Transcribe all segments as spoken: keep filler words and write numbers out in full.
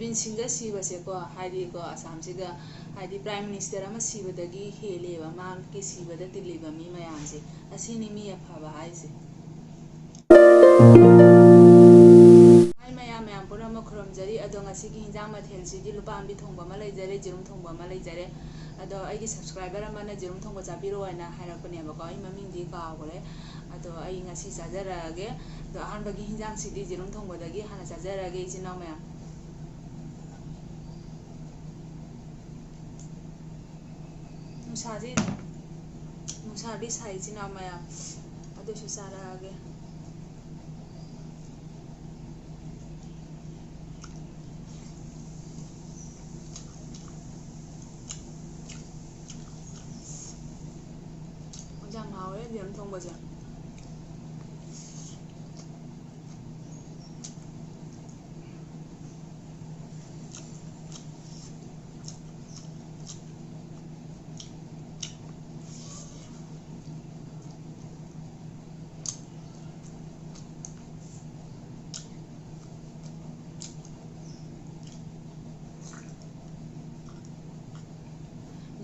ꯖꯨꯕꯤꯟ ꯁꯤꯡꯒ ꯁꯤꯕꯁꯦꯀꯣ, ꯍꯥꯏꯗꯤꯀꯣ, ꯑꯁꯥꯝꯁꯤꯗ ꯍꯥꯏꯗꯤ Prime Minister ꯑꯃ ꯁꯤꯕꯗꯒꯤ ꯍꯦꯜꯂꯦꯕ ꯃꯥꯒꯤ ꯁꯤꯕꯗ ꯇꯤꯜꯂꯤꯕ ꯃꯤ ꯃꯌꯥꯝꯁꯦ꯫ ꯑꯁꯤꯅꯤ ꯃꯤ ꯑꯐꯕ ꯍꯥꯏꯁꯦ꯫ ꯍꯥꯏ ꯃꯌꯥꯝ, ꯃꯌꯥꯝ ꯄꯨꯝꯅꯃꯛ ꯈꯨꯔꯨꯝꯖꯔꯤ꯫ ꯑꯗꯣ ꯉꯁꯤꯒꯤ ꯍꯤꯟꯖꯥꯡ ꯃꯊꯦꯜꯁꯤꯗꯤ ꯂꯨꯄꯥ ꯑꯝꯕꯤ ꯊꯣꯡꯕ ꯑꯃ ꯂꯩꯖꯔꯦ, ꯌꯦꯔꯨꯝ ꯊꯣꯡꯕ ꯑꯃ ꯂꯩꯖꯔꯦ꯫ ꯑꯗꯣ ꯑꯩꯒꯤ subscriber ꯑꯃꯅ ꯌꯦꯔꯨꯝ ꯊꯣꯡꯕ ꯆꯥꯕꯤꯔꯛꯑꯣ ꯍꯥꯏꯅ ꯍꯥꯏꯔꯛꯄꯅꯦꯕꯀꯣ, ꯑꯩ ꯃꯃꯤꯡꯗꯤ ꯀꯥꯎꯈ꯭ꯔꯦ꯫ ꯑꯗꯣ ꯑꯩ ꯉꯁꯤ ꯆꯥꯖꯔꯛꯑꯒꯦ꯫ ꯑꯗꯣ ꯑꯍꯥꯟꯕꯒꯤ ꯍꯤꯟꯖꯥꯡꯁꯤꯗꯤ ꯌꯦꯔꯨꯝ ꯊꯣꯡꯕꯗꯒꯤ ꯍꯥꯟꯅ ꯆꯥꯖꯔꯛꯑꯒꯦ, ꯏꯆꯤꯟ ꯏꯅꯥꯎ ꯃꯌꯥꯝ꯫ ꯅꯨꯡꯁꯥꯁꯤ, ꯅꯨꯡꯁꯥꯗꯤ ꯁꯥꯏ, ꯏꯆꯤꯟ ꯏꯅꯥꯎ ꯃꯌꯥꯝ, ꯑꯗꯨꯁꯨ ꯆꯥꯔꯛꯑꯒꯦ꯫ ꯌꯥꯝ ꯍꯥꯎꯋꯦ ꯌꯦꯔꯨꯝ ꯊꯣꯡꯕꯁꯦ꯫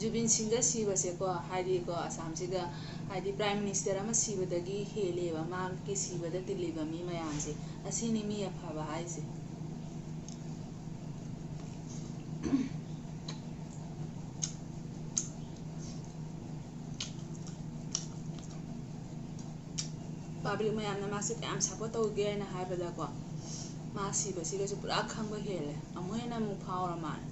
ꯖꯨꯕꯤꯟ ꯁꯤꯡꯒ ꯁꯤꯕꯁꯦꯀꯣ, ꯍꯥꯏꯗꯤꯀꯣ, ꯑꯁꯥꯝꯁꯤꯗ ꯍꯥꯏꯗꯤ Prime Minister ꯑꯃ ꯁꯤꯕꯗꯒꯤ ꯍꯦꯜꯂꯦꯕ ꯃꯥꯒꯤ ꯁꯤꯕꯗ ꯇꯤꯜꯂꯤꯕ ꯃꯤ ꯃꯌꯥꯝꯁꯦ꯫ ꯑꯁꯤꯅꯤ ꯃꯤ ꯑꯐꯕ ꯍꯥꯏꯁꯦ꯫ Public ꯃꯌꯥꯝꯅ ꯃꯥꯁꯦ ꯀꯌꯥꯝ support ꯇꯧꯒꯦ ꯍꯥꯏꯅ ꯍꯥꯏꯕꯗꯀꯣ, ꯃꯥ ꯁꯤꯕꯁꯤꯒꯁꯨ ꯄꯨꯔꯥ ꯈꯪꯕ ꯍꯦꯜꯂꯦ꯫ ꯑꯃꯨꯛ ꯍꯦꯟꯅ ꯑꯃꯨꯛ ꯐꯥꯎꯔ ꯃꯥꯜꯂꯦ꯫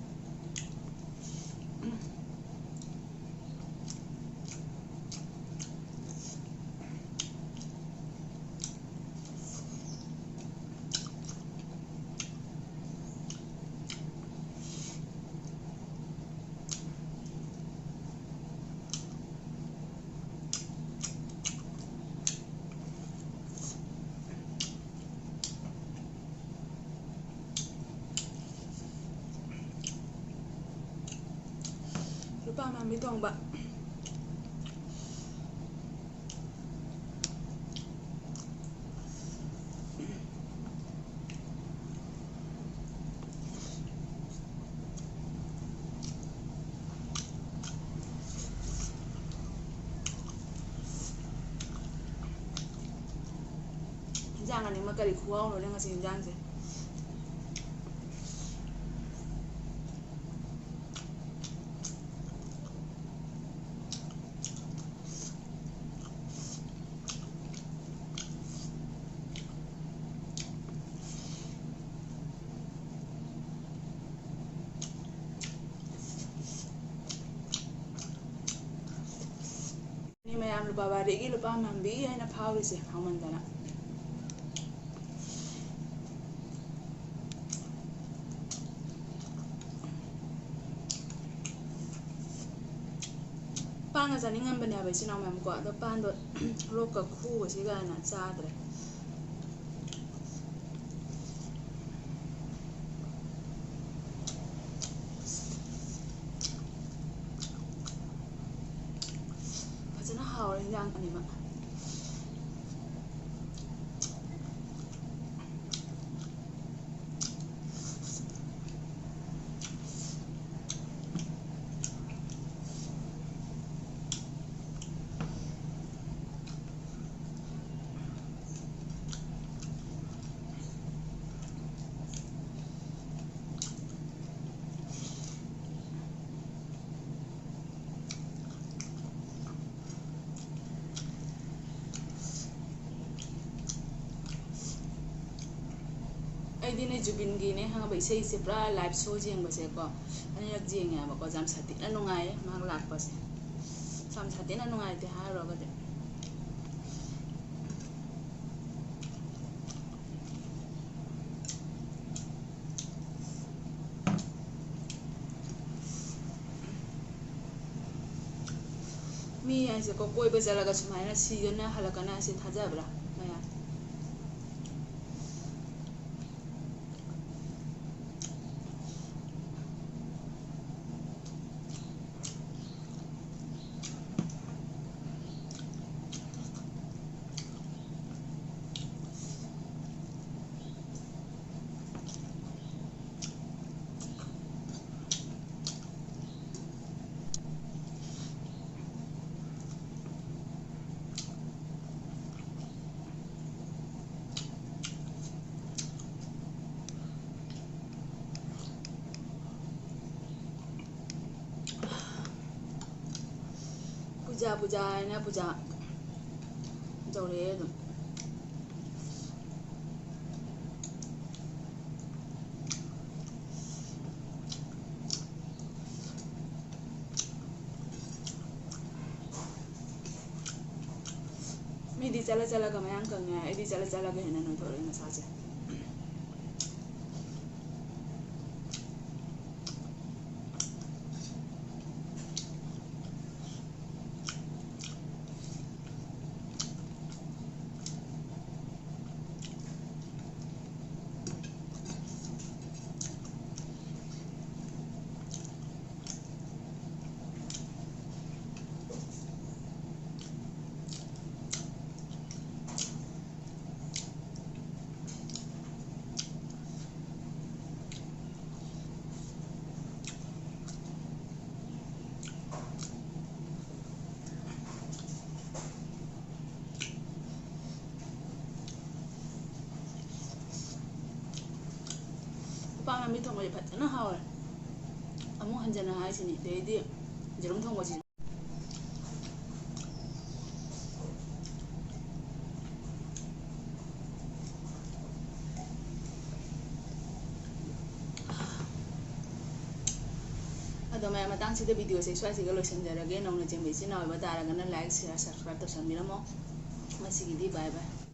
ꯂꯨꯄꯥ ꯑꯃ ꯑꯝꯕꯤ ꯊꯣꯡꯕ꯫ ꯑꯅꯤꯃꯛ ꯀꯔꯤ ꯈꯨꯍꯥꯎꯅꯣꯅꯦ ꯉꯁꯤ ꯏꯟꯖꯥꯡꯁꯦ꯫ ꯃꯤ ꯃꯌꯥꯝ ꯂꯨꯄꯥ ꯕꯥꯔꯤꯒꯤ ꯂꯨꯄꯥ ꯃꯥꯡꯕꯤ ꯍꯥꯏꯅ ꯐꯥꯎꯔꯤꯁꯦ ꯍꯥꯎꯃꯟꯗꯅ꯫ ꯄꯥꯟꯒ ꯆꯥꯅꯤꯡꯉꯝꯕꯅꯦ ꯍꯥꯏꯕ ꯏꯆꯤꯟ ꯏꯅꯥꯎ ꯃꯌꯥꯝ ꯀꯣ, ꯑꯗꯣ ꯄꯥꯟꯗꯣ ꯂꯣꯛꯀ ꯈꯨꯕꯁꯤꯒꯅ ꯆꯥꯗ꯭ꯔꯦ꯫ ꯐꯖꯅ ꯍꯥꯎꯔꯦ ꯍꯤꯟꯖꯥꯡ ꯑꯅꯤꯃꯛ꯫ ꯑꯩꯗꯤꯅꯦ ꯖꯨꯕꯤꯟꯒꯤꯅꯦ ꯈꯪꯉꯕ ꯏꯁꯩꯁꯦ ꯄꯨꯔꯥ live show ꯌꯦꯡꯕꯁꯦꯀꯣ ꯑꯅꯤꯔꯛ ꯌꯦꯡꯉꯦꯕꯀꯣ꯫ ꯌꯥꯝ ꯁꯥꯊꯤꯅ ꯅꯨꯡꯉꯥꯏꯌꯦ ꯃꯍꯥꯛ ꯂꯥꯛꯄꯁꯦ꯫ ꯌꯥꯝ ꯁꯥꯊꯤꯅ ꯅꯨꯡꯉꯥꯏꯇꯦ ꯍꯥꯏꯔꯨꯔꯒꯗꯤ꯫ ꯃꯤ ꯍꯥꯏꯁꯦꯀꯣ ꯀꯣꯏꯕ ꯆꯠꯂꯒ ꯁꯨꯃꯥꯏꯅ ꯁꯤꯗꯅ ꯍꯜꯂꯛꯀꯅꯤ ꯍꯥꯏꯁꯦ ꯊꯥꯖꯕ꯭ꯔꯥ ꯃꯌꯥꯝ? ꯄꯨꯖꯥ, ꯄꯨꯖꯥ ꯍꯥꯏꯅ ꯄꯨꯖꯥ ꯇꯧꯔꯛꯑꯦ ꯑꯗꯨꯝ꯫ ꯃꯤꯗꯤ ꯆꯠꯂ ꯆꯠꯂꯒ ꯃꯌꯥꯡ ꯀꯪꯉꯦ ꯍꯥꯏ, ꯑꯩꯗꯤ ꯆꯠꯂ ꯆꯠꯂꯒ ꯍꯦꯟꯅ ꯅꯣꯏꯊꯣꯔꯛꯑꯦ ꯃꯁꯥꯁꯦ꯫ ꯎꯄꯥ ꯃꯃꯤ ꯊꯣꯡꯕꯁꯦ ꯐꯖꯅ ꯍꯥꯎꯋꯦ꯫ ꯑꯃꯨꯛ ꯍꯟꯖꯟꯅ ꯍꯥꯏꯁꯤꯅꯤ꯫ ꯑꯗꯩꯗꯤ ꯌꯦꯔꯨꯝ ꯊꯣꯡꯕꯁꯤꯁꯨ꯫ ꯑꯗꯣ ꯃꯌꯥꯝ, ꯃꯇꯥꯡꯁꯤꯗ videoꯁꯦ ꯁ꯭ꯋꯥꯏꯁꯤꯒ ꯂꯣꯏꯁꯤꯟꯖꯔꯒꯦ꯫ ꯅꯧꯅ ꯆꯦꯟꯕ ꯏꯆꯤꯟ ꯏꯅꯥꯎ ꯑꯣꯏꯕ ꯇꯥꯔꯒꯅ like, share, subscribe ꯇꯧꯁꯟꯕꯤꯔꯝꯃꯣ꯫ ꯉꯁꯤꯒꯤꯗꯤ bye bye꯫